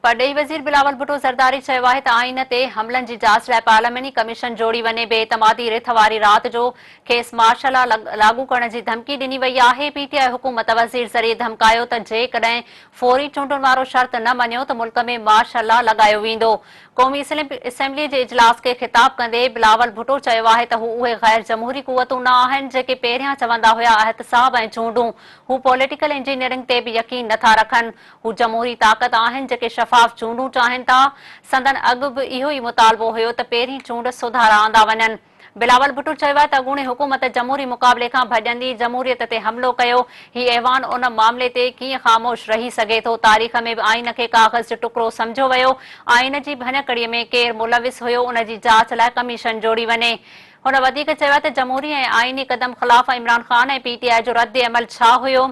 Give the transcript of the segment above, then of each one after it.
پرڏيهي وزير بلاول ڀٽو زرداري چيو آهي ته آئين تي حملن جي جاچ لاء پارلياماني ڪميشن جوڙي وڃي، بي اعتمادي رٿ واري رات جو کيس مارشل لا لاڳو ڪرڻ جي ڌمڪي ڏني وئي آهي، پي ٽي آء حڪومت وزير ذريعي ڌمڪايو ته جيڪڏهن فوري چونڊن وارو شرط نه مڃيو ته ملڪ ۾ مارشل لا لڳايو ويندو. قومي اسيمبلي جي اجلاس کي خطاب ڪندي بلاول ڀٽو چيو آهي ته هو اهي غير جمهوري قوتون نه آهن جيڪي پهريان چوندا هيا احتساب ۽ چونڊون، هو پوليٽيڪل انجنيئرنگ تي به يقين نٿا رکن، هو جمهوري طاقت آهن جيڪي شفاف چونڊون چاهين ٿا، سندن اڳ به اهو ئي مطالبو هيو ته پهرين چونڊ سڌارا آندا وڃن. بلاول ڀٽو چيو آهي ته اڳوڻي حڪومت جمهوري مقابلي کان ڀڄندي جمهوريت تي حملو ڪيو، هي ايوان ان معاملي تي ڪيئن خاموش رهي سگهي ٿو، تاريخ ۾ به آئين کي ڪاغذ جو ٽڪرو سمجهيو ويو، آئين جي ڀڃڪڙي ۾ ڪير ملوث هيو ان جي جاچ لاء ڪميشن جوڙي وڃي. هن وڌيڪ چيو آهي ته جمهوري ۽ آئيني قدم خلاف عمران خان ۽ پي ٽي آء جو ردعمل ڇا هيو؟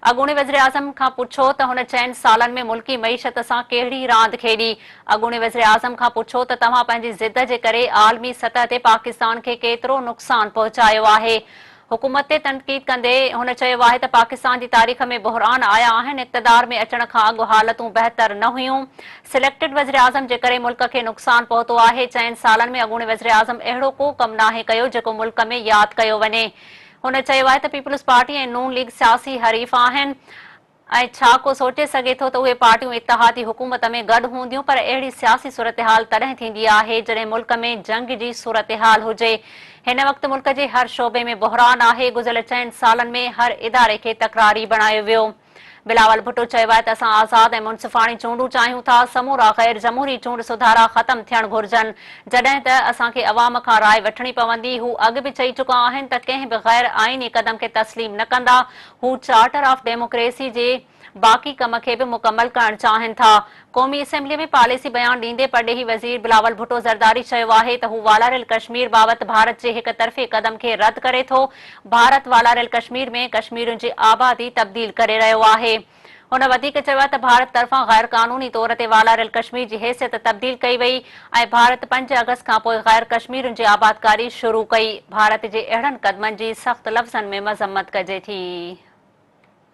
اڳوڻي وزيراعظم کان پڇو ته هن چئن سالن ۾ ملڪي معيشت سان ڪهڙي راند کيڏي؟ اڳوڻي وزيراعظم کان پڇو ته توهان پنهنجي ضد جي ڪري عالمي سطح تي پاڪستان کي ڪيترو نقصان پهچايو آهي؟ حڪومت تي تنقيد ڪندي هن چيو آهي ته پاڪستان جي تاريخ ۾ بحران آيا آهن، اقتدار ۾ اچڻ کان اڳ حالتون بهتر نه هيون، سليڪٽڊ وزيراعظم جي ڪري ملڪ کي نقصان پهتو آهي، چئن سالن ۾ اڳوڻي وزيراعظم اهڙو ڪو ڪم ناهي ڪيو جيڪو ملڪ ۾ ياد ڪيو وڃي. هن چيو آهي ته پيپلز پارٽي ۽ نون ليگ سياسي حريف آهن ۽ ڇا ڪو سوچي سگهي ٿو ته اهي پارٽيون اتحادي حڪومت ۾ گڏ هونديون پر اهڙي سياسي صورتحال تڏهن ٿيندي آهي جڏهن ملڪ ۾ جنگ جي صورتحال هجي. هن وقت ملڪ جي هر شعبي ۾ بحران آهي، گذريل چئن سالن ۾ هر اداري کي تڪراري بڻايو ويو. بلاول ڀٽو چيو آهي ته اسان آزاد ۽ منصفاڻي چونڊون چاهيون ٿا، سمورا غير جمهوري چونڊ سڌارا ختم ٿيڻ گهرجن، جڏهن ته اسان کي عوام کان راء وٺڻي پوندي، هو اڳ به چئي چڪا آهن ته ڪنهن به غير آئيني قدم کي تسليم نه ڪندا، هو چارٽر آف ڊيموڪريسي جي باقي ڪم کي به مڪمل ڪرڻ چاهين ٿا. قومي اسيمبلي ۾ پاليسي بيان ڏيندي پرڏيهي وزير بلاول ڀٽو زرداري چيو آهي ته هو والاريل ڪشمير بابت ڀارت جي هڪ طرفي قدم کي رد ڪري ٿو، ڀارت والاريل ڪشمير ۾ ڪشميرين جي آبادي تبديل ڪري رهيو آهي. هن وڌيڪ چيو آهي ته ڀارت طرفان غير قانوني طور تي والاريل ڪشمير جي حيثيت تبديل ڪئي وئي ۽ ڀارت پنج آگسٽ کانپوء غير ڪشميرين جي آبادڪاري شروع ڪئي، ڀارت جي اهڙن قدمن جي سخت لفظن ۾ مذمت ڪجي ٿي.